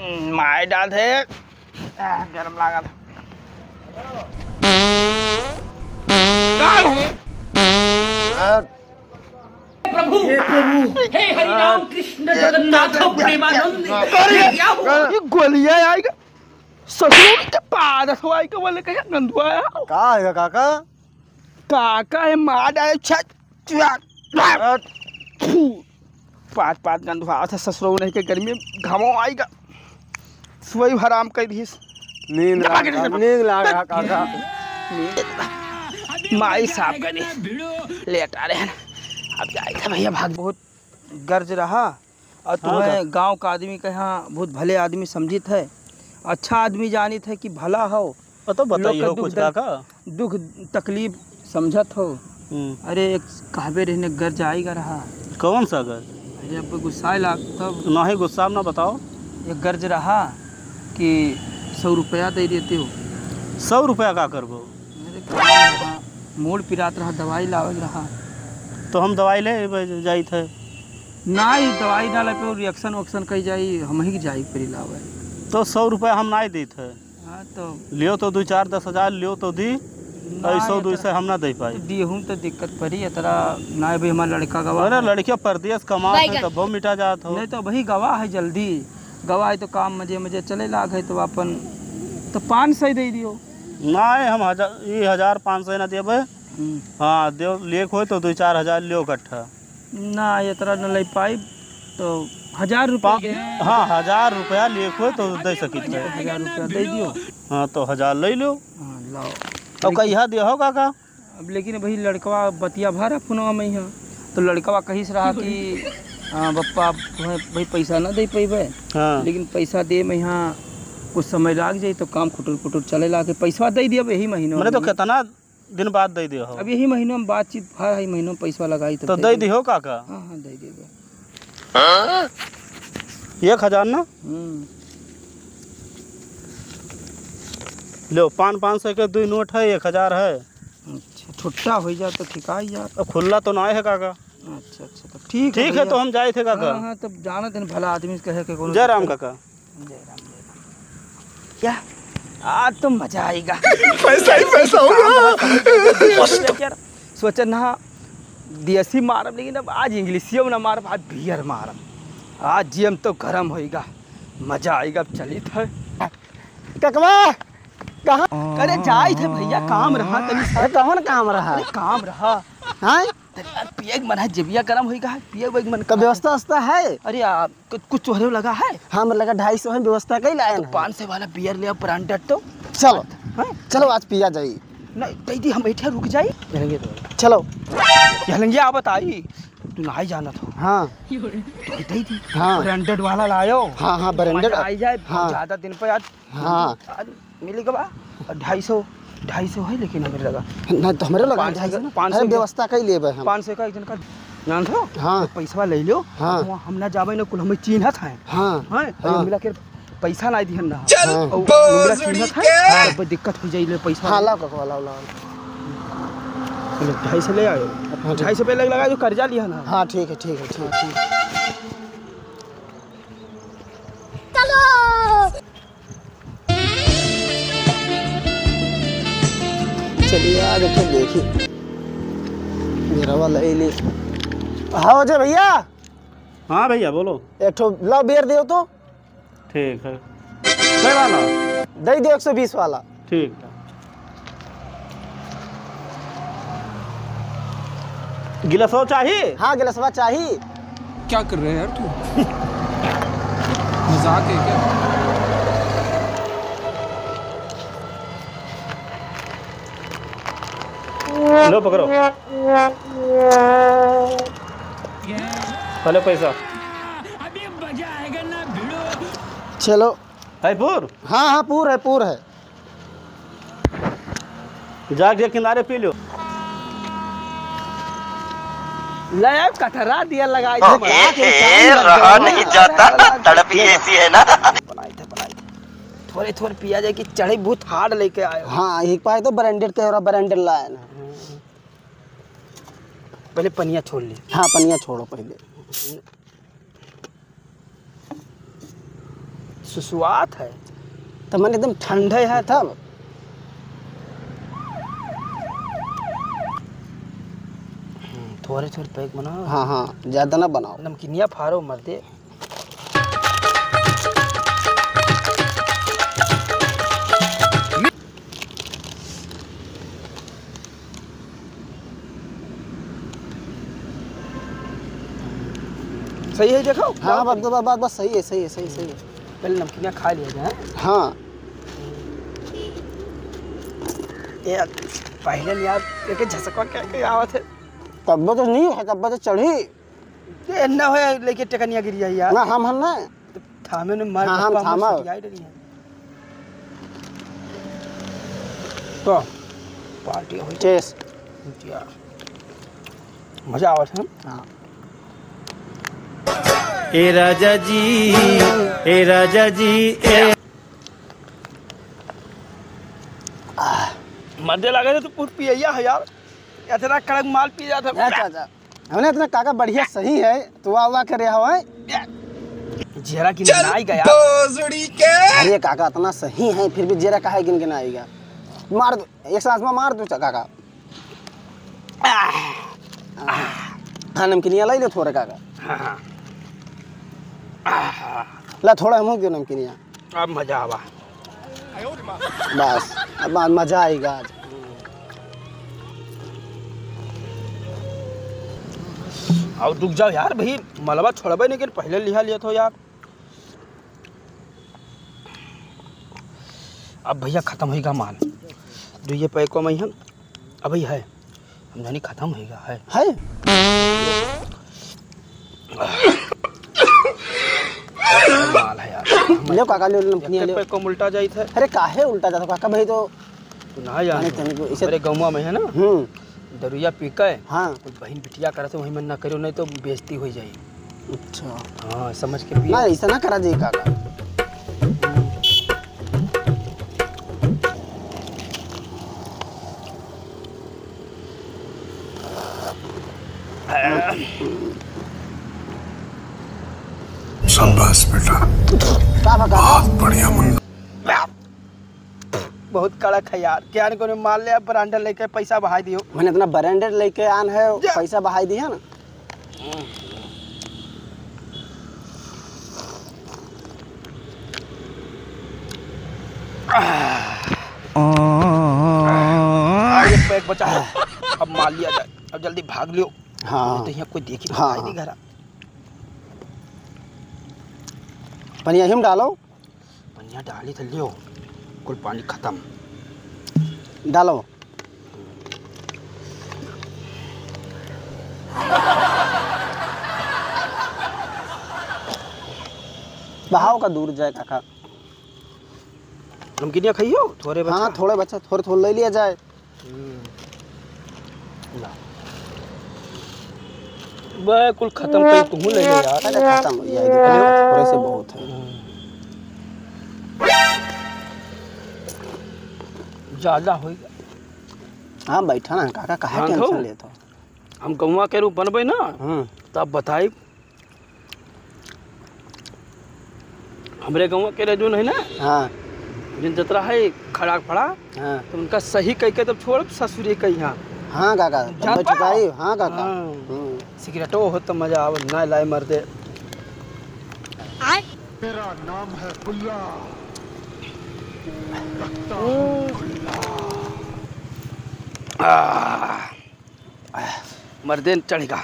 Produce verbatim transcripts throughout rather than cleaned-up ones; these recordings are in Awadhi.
माय डाल है। आ, गरम लागल। प्रभु, हे प्रभु, हे हरि राम कृष्ण जगन्नाथ प्रेमानंद, ये क्या हुआ? ये गोलियां आइगा। ससुर के पाद हवाई के बोले कहे गंदुआ है। का है काका? काका है मार डाले छत। अ- फू। पाँच पाँच गंदुआ था ससुर नहीं के गर्मी में घामो आइगा। सोई हराम कर दिस। नींद दबा के लाग, नींद। नींद लाग रहा काका। नींद। माई साफ कर दी। लेट आ रहे हैं। अब जाए थे भैया भाग। बहुत गर्ज रहा। और हाँ तुम्हें का? गाँव का आदमी के यहाँ बहुत भले आदमी समझित है, अच्छा आदमी जानित है कि भला हो। वो तो बताइए लोग के हो दुख कुछ दर-, काका। दुख तकलीफ समझत हो। हम्म। अरे एक कहबे रहने गर्ज आइगा रहा। कौन सा गर्ज? अरे अब गुस्सा लाग तब। नहीं गुस्सा में ना बताओ। एक गर्ज रहा कि सौ रुपया दे देते हो। सौ रुपया का करबो? अरे का रहा, मूड़ पिरात रहा, दवाई लावे रहा। तो हम दवाई ले जाइत है। नाहीं, दवाई ना ले पे रिएक्शन वेक्शन कही जाई, हम ही जाई परी लावे। तो सौ रुपया हम नाहीं देत है। हाँ, तो लियो तो दो चार दस हजार लियो तो दी, ना, ऐसो दो इतना से हम ना दे पाई। तो दिहूँ तो दिक्कत पड़ी, इतना ना भाई, हमारा लड़का गवा अरे है। लड़किया परदेस कमात है, बैगन। तब मिटा जात हो। नहीं तो वही गवा है, जल्दी गवा है तो काम मजे मजे चले लाग है, तो अपन तो पाँच सौ दे दियो। नाहीं, हम हजार, ये हजार पाँच सौ ना देबे। हम्म। हाँ, देव, लेख होय तो दो चार हजार लियो इकट्ठा। ना, इतना न ले पाई, तो हजार रुपया पा-, दे। हाँ, हजार रुपया लेख होय तो दे सकित है। हजार रुपया दे दियो। हाँ, तो हजार ले लो। हाँ, लाओ। तो लेकिन कहिया दे हो काका? अब लेकिन भाई लड़कवा बतिया भरा फोनवा में यहाँ, तो लड़कवा कहिस रहा कि हाँ, बप्पा, तुम्हें भाई पैसा ना दे पैबे, हाँ। लेकिन पैसा दे में यहाँ कुछ समय लाग जाई, तो काम खुटुर खुटुर चले लागे, पैसा दे दिया यही महीने मने तो में। कितना दिन बाद दे दियो हो। अब यही महीनों में बातचीत भा है, महीनों में पैसा लगाई तो तो दे दे दियो काका। हाँ, हाँ, दे देबे। एक हजार ना? हम्म। लो, पाँच, पाँच सौ के दो नोट है, एक हजार है। अच्छा, छुट्टा हो जा तो ठीक आ यार। अब खुला तो ना है काका। अच्छा, अच्छा, तो ठीक है ठीक है, भैया। तो हम जाए थे काका। हाँ, हाँ, तब जाना दिन भला आदमी से कहे के कोनो जय राम दिक्कत। काका। जय राम, जय राम। क्या? आज तो मजा आएगा। पैसा ही पैसा होगा। सोचत ना देसी मारब, लेकिन अब आज इंग्लिशियो में ना मारब, आज बियर मारब। आज जियम तो गरम होइगा, मजा आएगा। अब चलित है। ककवा, कहाँ? अरे जाइत है भैया, काम रहा तनी सा। अरे कौन काम रहा? अरे काम रहा। हाँ? अरे यार, पिए के मन है, जेबिया गरम होइगा है, पिए के मन का व्यवस्था व्यवस्था है? अरे यार, कु-, कुछ तोहरे लगा है? हाँ, मोर लगा ढाई सौ है, व्यवस्था कई लायन तो है। पाँच सौ वाला बियर ले आओ, ब्रांडेड तो। चलो, हाँ? चलो आज पिया जाई। नहीं, दे दी, हम बैठे रुक जाई। चलो। ये लंगिया आवत आई, तू ना ही जानत हो। हाँ। तो दे दी। हाँ। ब्रांडेड वाला लायो। हाँ, हाँ, ब्रांडेड। मजा आई जाए, हाँ। ज्यादा दिन पे आज हाँ। आज मिली गवा, ढाई सौ, ढाई सौ है, लेकिन हमरे लगा। नहीं, तो हमरे लगा पाँच सौ ढाई सौ का, ना। पाँच सौ अरे, का। व्यवस्था कई लेबे हम। पाँच सौ का एक जन का, जानत हो? हाँ। तो पैसवा ले लो। हाँ। वहाँ हम ना जाबे ना, कुल हमें चीन्हत है। हाँ। हैं? हाँ। मिला के पैसा ना दिहन ना। चल, हाँ। और बोल मिला चीन्हत है। हाँ। तो दिक्कत हो जाई, ले पैसा। हाँ, लाओ, काका, लाओ, लाओ। चलो, ढाई सौ ले आयो। हाँ, ठीक। ढाई सौ पहले लगा, जो कर्जा लिया ना। हाँ, ठीक है, ठीक है, ठीक है। चलो। चलिए, आज एक ठो देखी। मेरा वाला ही ले। हाँ, अजय भैया। हाँ भैया, बोलो। एक ठो लाओ, बियर दियो तो। ठीक है। कै वाला? दे दियो एक सौ बीस वाला। ठीक है। गिलासवा चाही? हाँ, गिलासवा चाही। क्या कर रहे हैं यार तू? मजाक है क्या? लो, पकड़ो। हेलो, पैसा। चलो। है पूर? हाँ, हाँ, पूर है, पूर है। जाके किनारे पी लो। ले, कटरा दिया लगाई दे, बड़ा के ए, काम लग रहा गया। नहीं जाता, तड़प ही ऐसी है ना। बनाई थे, बनाई थे। थोड़े, थोड़े पिया जाए कि चढ़े बहुत hard लेके आए हो। हाँ, एक पाए तो branded के और branded लाए ना। पहले पनिया छोड़ ले। हाँ, पनिया छोड़ो पहले। सुसुआत है। तो मन एकदम ठंडे है तब। हम्म, थोड़े थोड़े पैक बनाओ। हाँ, हाँ, ज्यादा ना बनाओ। नमकीनिया फाड़ो मर्दे। सही है, देखो। हाँ, बस, बस, बस, बस, सही है, सही है, सही, सही है। पहले नमकीनिया खा लिया जाए। हाँ। ये पहले यार, एक झसका क्या, क्या आवत है? तब तो नहीं है, तब तो चढ़ी। ये ना होए, लेके टेकनिया गिर जाई यार। ना, हम, हम ना। तो थामे ने मार हाँ, हम पप्पा, हम थामा। सटियाई डरी है। तो पार्टी होई। Cheers। या। मजा आवत है। हाँ। ए राजा जी, ए राजा जी, ए। मजे लागे तो पूर पियैया है यार। इतना कड़क माल पी जाता है। अच्छा, अच्छा। हमने इतना काका बढ़िया सही है, तो वाह वाह करे हवा है। जेरा की चल नाई गया। भोसड़ी के। अरे काका इतना सही है, फिर भी जेरा काहे गिन गिन आएगा? मार दो, एक सांस में मार दो काका। हाँ, नमकीनिया लाई लो थोड़ा काका। हाँ, हाँ। ला थोड़ा हमहू के नमकीनिया। अब मजा आवा। बस, अब आज मजा आएगा आज। अब रुक जाओ यार भाई, मलबा छोड़बे नहीं, लेकिन पहले लिहा लिया थो यार। अब भैया खत्म होइगा माल, दुइये पैको में ही हम अबे है, हम जानी खत्म होइगा है। है? माल है यार। ले काका, ले, ले, नमकीनिया एक ले। पैक को उल्टा जाइत है। अरे काहे उल्टा जाता काका भाई तो? तू ना जान। अरे तनिको इसे हमरे गौवा में है ना, हम्म। दरुइया पी के हाँ। कोई बहिन बिटिया करत है, वही मन ना करो, नहीं तो बेइज्जती हो जाई। अच्छा। हाँ, समझ के पियो। ना, ऐसा ना करा जाए काका। शाबाश बेटा, का बा, का बा? बहुत बढ़िया मुन्ना। बहुत कड़क है यार। क्या ने कोनो माल ले, branded लेके पैसा बहाई दियो। मैंने इतना branded लेके आन है, जा। पैसा बहाई दिया ना। आगे पैक बचा है। अब माल लिया जाए, अब जल्दी भाग लियो। हाँ। नहीं तो यहाँ कोई देखी तो हाँ, आई नहीं हाँ। घरा। पनिया ही में डालो। पनिया डाली तो लियो, कुल पानी खत्म। डालो। बहाव का दूर जाए काका। नमकीनिया खाइयो, थोड़े बचा। हाँ, थोड़े बचा, थोड़े थोड़े ले लिया जाए। हम्म। ला। बे, कुल खत्म कर, तू ले ले यार। अरे, खत्म हो जाएगी, थोड़े से बहुत है। हम्म। ज्यादा होइगा। हाँ, बैठा ना, काका, काहे हाँ, tension तो लेत हो? हम गौवा के रूप बनबे ना, हम्म। तब बताई। हमरे गाँव के रजून है ना, हाँ। जिन जतरा है खड़ा फड़ा, हाँ। तो उनका सही कह के तब छोड़ ससुरे के यहाँ। हाँ काका, तब जान बैठ पाओ? चुकाई, हाँ काका। हाँ। हम्म। सिगरेटो हो तो मजा आवे, ना लाए मर्दे। आय? मेरा नाम है खुल्ला। रखता हूँ खुल्ला। आह। मर्देन चढ़िगा।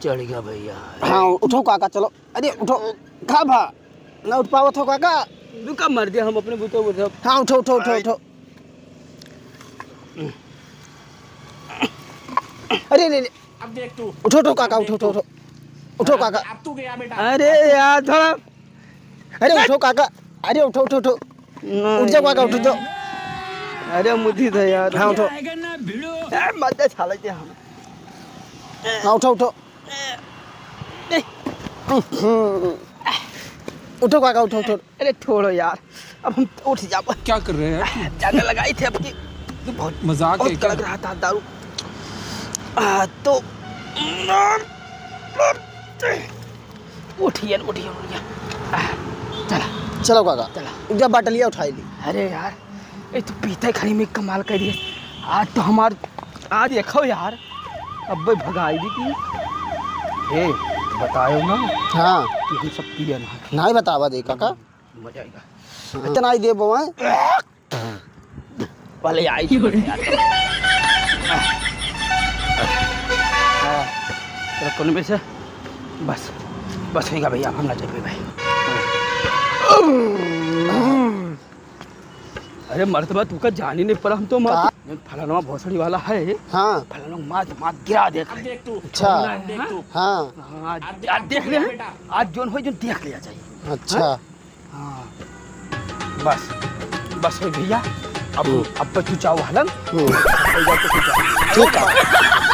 चढ़िगा भैया। हाँ, उठो काका, चलो। अरे उठो, का भा? ना उठ पावत हो काका? रुका मर्दे, हम अपने बुतो बुतो। हाँ, उठो, उठो, उठो, उठो। अरे, अरे, अरे। अब देख तू। उठो, उठो काका, उठो, उठो, उठो। उठो काका। अब तू गया बेटा। अरे यार, थोड़ा अरे उठो काका, अरे उठो, उठो, उठो। नहीं। उठ जाओ काका, उठ जाओ। अरे मुझे तो यार। हाँ, उठो। ए, मत दे साले के हम। हाँ, उठो, उठो। उठो काका, उठो, उठो। अरे छोड़ो यार, अब हम उठ जाओ। क्या कर रहे हैं? ज्यादा लगाई थे आपकी। बहुत मजाक है बहुत क्या? कड़क रहा था दारू। आ, तो उठिए, उठिए, उठिए। आ, चलो काका, चला। जा बाटलिया उठाई ली। अरे यार, ये तो पीते खड़ी में कमाल कर दिए। आज तो हमार, आज देखो यार, अब भगाई दी थी। हे, बतायो ना। हाँ। कि हम सब पिए ना। नहीं बतावा दे काका। मजा आएगा। हाँ। इतना ही दे बोए। पहले आई थी यार। हाँ, चलो, कौन में से? बस, बस होइगा भैया, अब हम ना जाइबे भाई। अरे मर्दबा, तू का जानी नहीं पड़ा, हम तो मार का? फलाना भोसड़ी वाला है। हाँ। फलाना मार, मार गिरा दे। अच्छा। हाँ। हाँ, आज, आज देख ले, आज जोन हो, जोन देख लिया चाहिए। अच्छा। हाँ? हाँ। बस, बस हो भैया, अब, हम्म। अब तो तू चाहो हलन, हम्म। हो जाए तो तू चाहो। ठीक है।